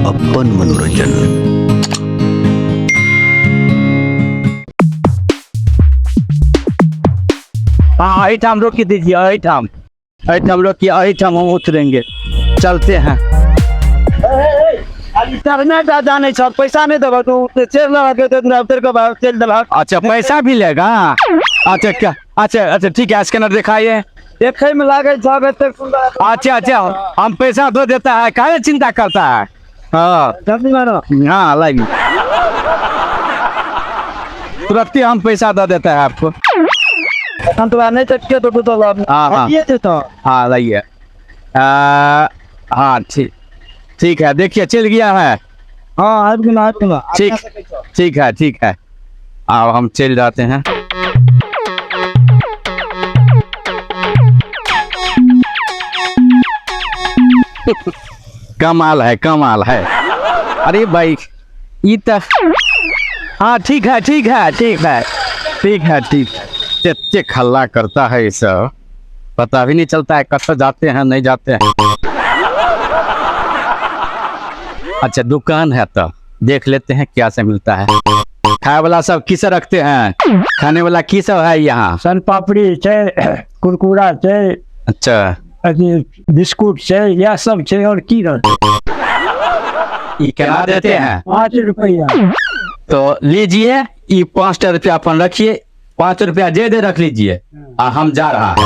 अपन मनोरंजन। हाँ, एहिठाम रोकी दीजिए, एहिठाम एहिठाम रोकिए, एहिठाम हम उतरेंगे, चलते हैं। उतरना ज्यादा नहीं सर, पैसा नहीं देबा तो चल लगा के तो उतर के बाहर चल देबा। अच्छा, पैसा भी लेगा? अच्छा, क्या? अच्छा अच्छा, ठीक है, स्कैनर दिखाइए। देखे में लागे सब एते सुंदर। अच्छा अच्छा, हम पैसा दो देता है, काहे चिंता करता है? हाँ। जल्दी मारो। हाँ, लाइए, तुरंत ही हम पैसा दे देता है आपको। हम तो नहीं चटके तो तो लाभ। हाँ, हाँ। ये थे तो। हाँ, लाइए। हाँ, ठीक ठीक है, देखिए चल गया है। हाँ, आबि गेलो, आबि गेलो। ठीक ठीक है, ठीक है, अब हम चल जाते हैं। कमाल है, कमाल है। अरे भाई, ये तो हाँ, ठीक है, ठीक है, ठीक है, ठीक है, ठीक। चेक हल्ला करता है ये सब, पता भी नहीं चलता है कब जाते हैं नहीं जाते हैं। अच्छा, दुकान है तो देख लेते हैं क्या से मिलता है। खाए वाला सब किसे रखते हैं? खाने वाला की सब है यहाँ? सन पापड़ी छै, कुरकुरा छै। अच्छा। अथी बिस्कुट छै, यह सब छै, और की रहतै? ये क्या देते हैं? 5 रुपया। तो लीजिए, ये 5 रुपया अपन रखिए, 5 रुपया दे दे रख लीजिए, आ हम जा रहा है।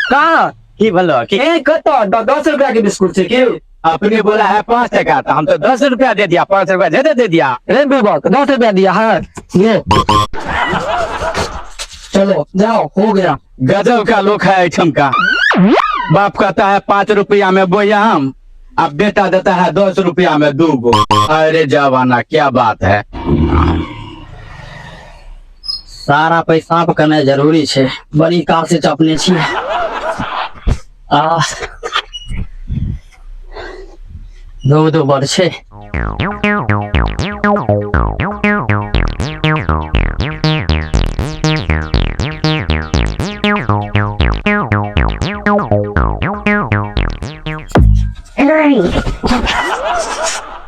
कहाँ? की बोलो कि ए, कतऽ? 10 रुपया के बिस्कुट छै की? आपने बोला है 5 टका, तो हम तो 10 रुपया दे दिया, 5 रुपया दे दे दिया। रे बेबक, 10 रुपया दिया है ये। चलो जाओ, हो गया। गजब का लोग है ऐठम का। बाप कहता है 5 रुपया में बोयाम, अब बेटा देता है 10 रुपया में 2 गो। अरे जवाना, क्या बात है। सारा पैसा करना जरूरी छे, बड़ी काल से चपने छी। आ दो दो बड़ छे।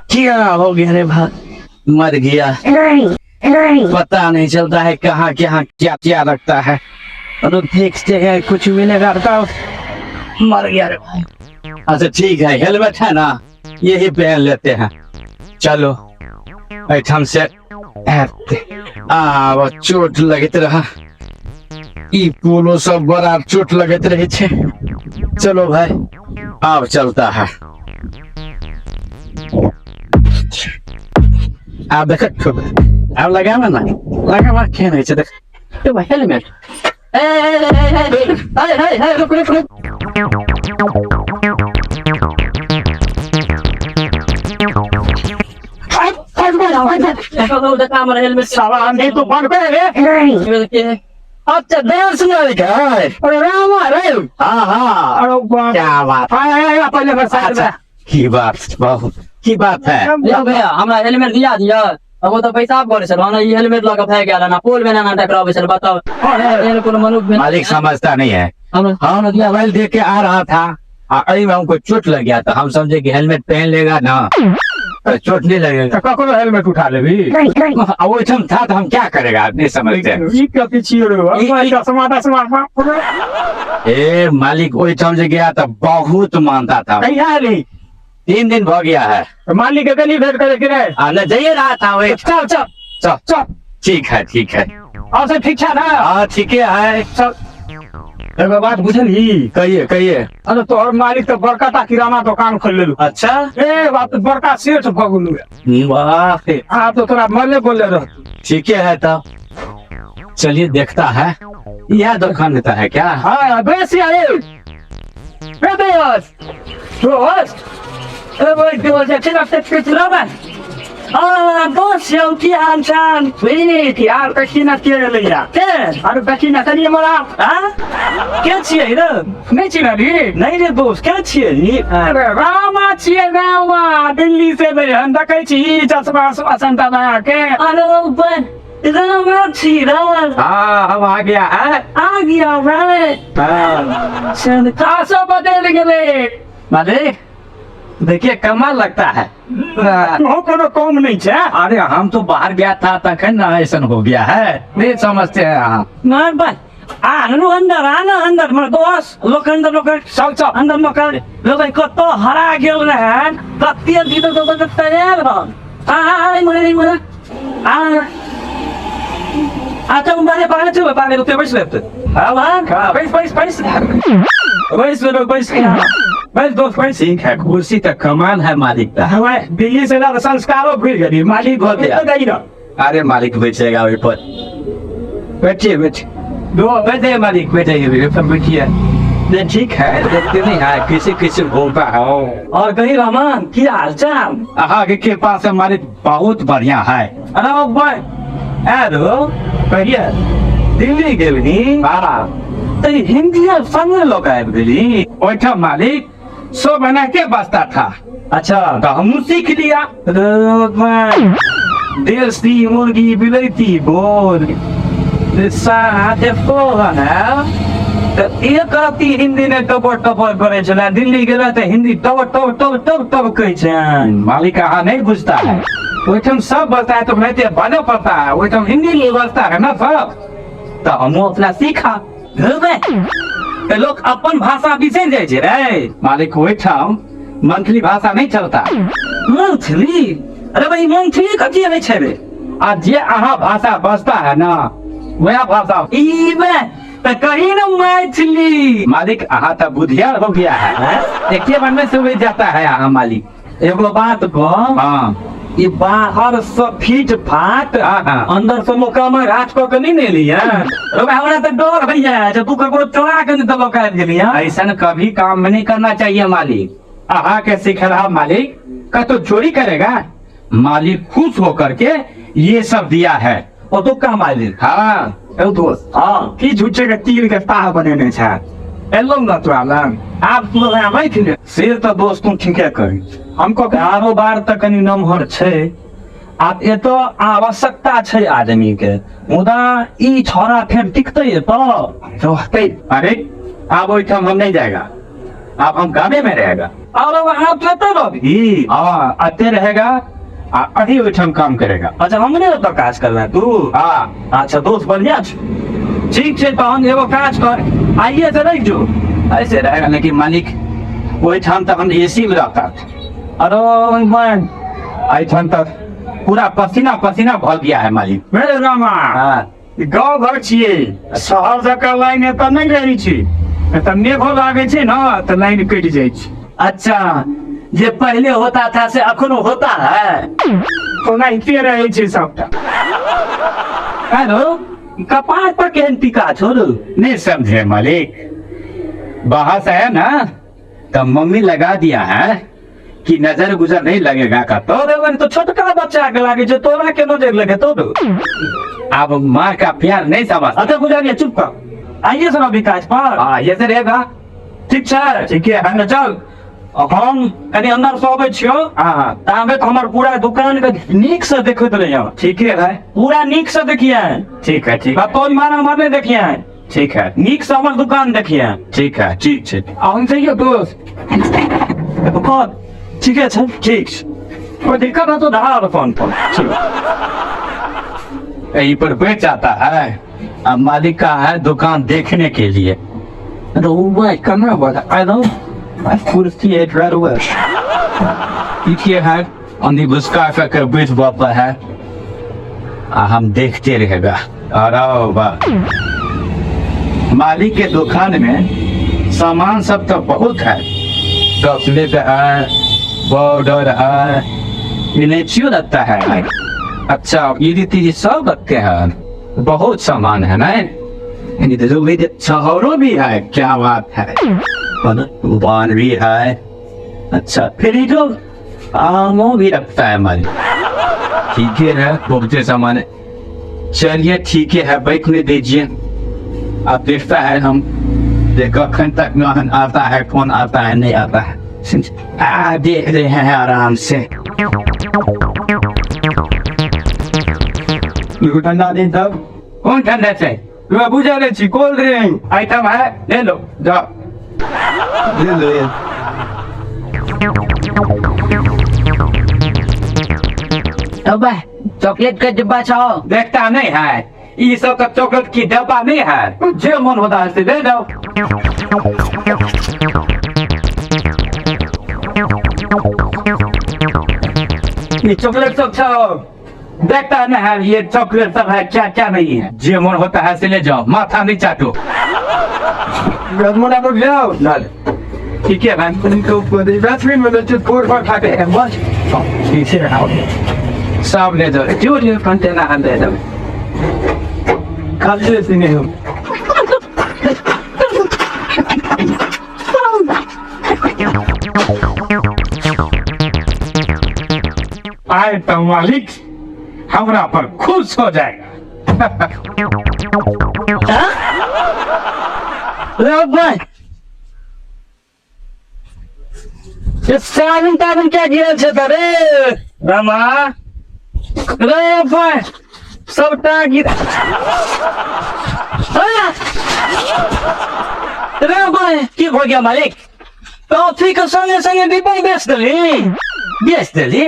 क्या हो गया रे भाई, मर गया, पता नहीं चलता है कहाँ क्या क्या क्या रखता है। और देखते हैं कुछ मिलेगा तो। मर गया रे भाई। अच्छा ठीक है, हेलमेट है ना, यही पहन लेते हैं। चलो ऐठम से आ वो चोट लगते रहा, ई पोलो सब बड़ा चोट लगते रहे छे। चलो भाई अब चलता है। आप देख, आप लगावा ना, लगावा के नहीं छे देख। ए भाई हेलमेट। ए, ए, ए, ए, ए, ए, ए, ए, रुक, रुक, रुक। अच्छा, देर सुना रे क्या? अरे रामा रे। हाँ, हाँ। अरे बाप। क्या बात। आय, आय, आय, पहले बस साइड में। अच्छा, की बात, बहुत की बात है। यौ भैया, हमरा हेलमेट दिया दिया। अब वो तो पैसा करे छल, हमरा ई हेलमेट लऽ के भागि गेल ना, पोल में ना टकराबै छल, बताउ। एहन कोनो मनुख भेल? मालिक समझता नहीं है। हमरा हम मोबाइल देख के आ रहा था, आ एही में हमको चोट लग गया, तो हम समझे कि हेलमेट पहन लेगा ना तो चोट नहीं लगेगा। तो ककरो हेलमेट उठा लेबी? आ ओहिठाम था तो हम क्या करेगा, नहीं समझते। ई कथी छियै रे? ई- चश्मा तश्मा। ए मालिक, ओहिठाम जे गया तो बहुत मानता था। कहिया एली? 3 दिन भ गया है। मालिक के गेली भेंट करे कि नहीं? आ न जाइए रहा था वही। चल, चल। चल। चल। ठीक है, ठीक है। और सब ठीक छै ना? हाँ, ठीक है। चल। एगो बात बुझलही? कहिए, कहिए। अरे तोहर मालिक तो बड़का टा किराना दुकान खोल लेलु। अच्छा। ए बाप, बड़का सेठ भ गेलु। वाह। आ तो तोरा मरले बोले रहतु। ठीक है, तब चलिए देखता है, यह दुकान देता है क्या? हाँ, बेसी आए। ए बेस। दोस्त। ए भाई, दोस्त, ठीक है, ठीक है, ठीक है। आ, दोस्त, यौ की हाल चाल? ठीक, आर कखी ना के गेलैया? के? अरे कखी ना कनी हमरा। आ? के छियै रे? नहीं चिन्हली? नहीं रे दोस्त, के छियै? अरे रामा छियै, रामा, दिल्ली से एलै हन, देखै छी चश्मा उश्मा सभटा लगा के। अरे बन, रामा छी राम। हाँ, हम आ गया है। आ गया रे। हाँ। खासो बदल गेलै। मालिक देखिए, कमाल लगता है। तोहो कोनो कम नहीं छै। अरे हम तो बाहर गया था तखन ना ऐसा हो गया है, नहीं समझते हैं आप। मार भाई, आ नु अंदर आ ना, अंदर मर दोस्त लोक, अंदर लोक। चल चल। अंदर लोक, लोक कतो हरा गेल रहे, कते दिन तो तैयार हन। आ आ मरे मरे आ अच्छा मारे पागल छौ, पागल ओते बैस लेते। हाँ हाँ, बैस बैस बैस बैस लोग, बैस बैस दोस्त बैस। ठीक है, कुर्सी तो कमाल है मालिक का। हमारे दिल्ली से ना संस्कारों भूल गई मालिक हो गया। गई ना। अरे मालिक बैठेगा वही पर, बैठिए बैठिए दो, बैठे मालिक, बैठिए सब बैठिए। नहीं ठीक है, देखते नहीं है किसी किसी घूमता है। और कही रमन, की हाल चाल? अहाँ के कृपा से मालिक बहुत बढ़िया है। अरे ओ भाई, आरो कहिया दिल्ली गेलही? हाँ। तऽ हिंदी संगे लऽ आबि गेली? ओहिठाम मालिक सो बना के बसता था। अच्छा। तो हमू सीख लिया। रे भाई, देसी मुर्गी बिलैती बोल साथ फोन है तऽ एक रत्ती हिंदी ने टपर टपर करै छलै, दिल्ली गेला तऽ हिंदी टबर टबर टबर टब टब कहै छै। मालिक अहाँ नहीं बुझता है, ओहिठाम सब बसता है तो नहीं बने पड़ता है, ओहिठाम हिंदी नहीं बसता है ना सब, तऽ हमहूँ अपना सीखा तऽ लोक अपन भाषा बिसरि जाइ छै रे। मालिक ओहिठाम मंथली भाषा नहीं चलता। मैथिली? अरे भाई, मैथिली कथी होइ छै रे? आ जे अहाँ भाषा बसता है ना वह भाषा। ई बे तऽ कही ने मैथिली। मालिक अहाँ तो बुधियार हो गया है, एक बार में समझ जाता है अहाँ मालिक। एगो बात कह। हाँ। ई बाहर से फीट फाट हाँ, हाँ। अंदर से मोकामा घाट कऽ के नहि ने एलियै? हमरा तऽ डर होइया जे तू ककरो चोरा के नहि तऽ लऽ आबि गेलियै। ऐसा कभी काम में नहीं करना चाहिए मालिक। अहाँ के सिख रहा मालिक का तो चोरी करेगा। मालिक खुश होकर के ये सब दिया है। ओ तो का मालिक? हाँ। औ दोस्त। हाँ। की झूठे के तिल के ताह बनेने छै, एलौ ना तोरा लग, आब तू आबै ने। से तऽ दोस्त तू ठीके कही। हमको कारोबार तऽ कनि नमहर छै, आब एतऽ आवश्यकता छै आदमी के, मुदा ई छौड़ा फेर टिकतै एतऽ? रहते। अरे अब ओहिठाम हम नहीं जाएगा, अब हम गामे में रहेगा। और अहाँ तो एतऽ रहबही? हाँ, अते रहेगा आ अही ओहिठाम काम करेगा। अच्छा, हमरे ओतऽ काज करबे तू? हाँ। अच्छा दोस्त, बढ़िया छै, ठीक छै, तहन एगो काज कर, आइए से रहि जो। ऐसे रहेगा, लेकिन मालिक ओहिठाम तक हम एसी में रहता था। अरे मैं एहिठाम तक पूरा पसीना पसीना भर गया है मालिक। मेरे रामा। हाँ। गाँव घर छियै, शहर जकाँ लाइन एतऽ नहि रहै छै। एतऽ मेघो लागै छै ने तऽ लाइन कटि जाइ छै। अच्छा, जे पहले होता था से अखनो होता है? ओनाहिते रहै छै सबटा। हेलो, कपार पर केहन टीका छौ रे? नहीं समझे मालिक, बाहर से है ना तो मम्मी लगा दिया है कि नजर गुजर नहीं लगेगा का तो। तोरे बन तो छोटका बच्चा के लागे छै, तोरा के नजर लगे तो? अब माँ का प्यार नहीं समझ। अच्छा गुजारिया, चुप कर, आइए सर अभी काज पर। हाँ, ये से रहेगा। ठीक छै। ठीके है। तऽ चल, हम कनि अंदर से अबै छियौ। हाँ हाँ। ताबे तऽ हमर पूरा दुकान के नीक से देखैत रहियै। ठीके है। पूरा नीक से देखिए। ठीक है, ठीक। कतौ इम्हर उम्हर नहि देखिए। ठीक है। नीक से हमर दुकान देखिए। ठीक है। ठीक छै। हम जइयो दोस्त। कह, ठीके छै, ठीक छै, कोई दिक्कत हो तो धरा फोन पर, ठीक। यहीं पर बैठ जाता है। अब मालिक का है दुकान देखने के लिए। रउआ कना बड़ा आदम कुर्सी है, पीछे है अंधी घुसका कर बैठ बापा है आ हम देखते रहेगा। अरे वाह, मालिक के दुकान में सामान सब तो बहुत है, चॉकलेट है, पाउडर है, इलायचियों रखता है। अच्छा, ये तीज सब रखते हैं, बहुत सामान है ना, शहरों भी है, क्या बात है, पान भी है। अच्छा, फिर ये जो आमों भी रखता है मालिक। ठीक है, बहुत सामान है। चलिए ठीक है, बैठने दीजिए। अब देखता है हम, देखो अखन तक न आता है, फोन आता है नहीं आता है, आ देख रहे हैं आराम से। एगो ठंडा दे तब। कौन ठंडा छै? तोरा बुझा लै छी कोल्ड ड्रिंक। आइटम है, ले लो। जा ले ले। अब चॉकलेट के डिब्बा छो। देखता नहीं है ये सब तो चॉकलेट की डब्बा नहीं है, जे मन होता है से ले जाओ। ये चॉकलेट सब छो, देखता नहीं है ये चॉकलेट सब है, क्या क्या नहीं है। जे मन होता है से ले जाओ, माथा नहीं चाटो। मोटा पर जाओ। ना ले। ठीक है भाई। फोड़ खाते हैं बस। ठीक है, सब ले जाओ, जो जो कंटेनर हम दे देंगे। खाली लेते नहीं हम। आए तो मालिक हमरा पर खुश हो जाएगा। रे भाई ये साबुन ताबुन क्या गिरल छे त रे रमा रे भाई सबटा गिर रे भाई की हो गया मालिक? कॉफी के संगे संगे डिब्बा बेच देली। बेच देली?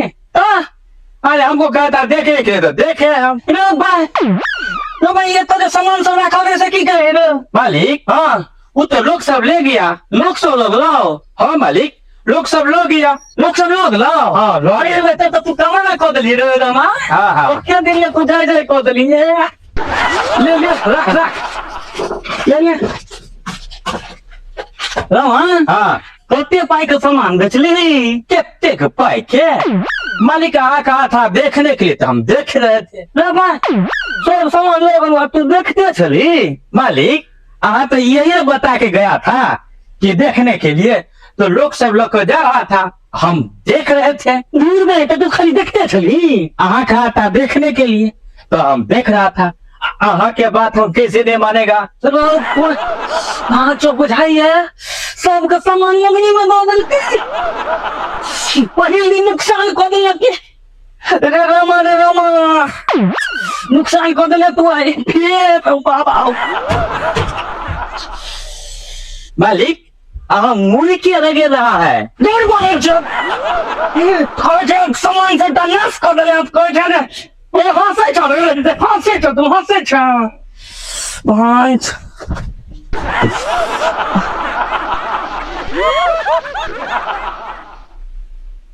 अरे हमको कहता देखे के तो देखे हम। रे भाई रे भाई ये तो सामान सब राखल रहे से की कहे रे मालिक? हाँ वो तो लोग सब ले गया। लोग सब लोग लाओ। हाँ मालिक, लोग सब लोग गया। लोग सब लोग लाओ। हाँ, लोग। अरे बेटा तो तू कमा ना कह देली रे रमा। हाँ, हाँ। और क्या दिन तू जाए जाए कह देली। ले ले रख रख ले ले रमा। हाँ कते पाई के सामान बेचली? कितने पाई के मालिक आ कहा था देखने के लिए तो हम देख रहे थे। रे भाई सब सामान ले बनवा तू देखते छली? मालिक हाँ तो यही बता के गया था कि देखने के लिए, तो लोग सब लोग को जा रहा था, हम देख रहे थे। दूर में तो तू खाली देखते छली? अहाँ कहा था देखने के लिए तो हम देख रहा था। अहाँ के बात हम कैसे नहीं मानेगा? हाँ चो बुझाई है सबके सामान लगनी में दो देलकै। पहिल दिन नुकसान कऽ देलक। रे रामा रे रामा नुकसान कऽ देलक तू आई फिर बाबा। मालिक अहाँ मुड़ी के रगे रहा है। दूर बाहर जो सामान सबटा नाश कऽ देलक। कहै छै ने ए हँसै छौ रे, हँसै छौ तू, हँसै छौ भाइ।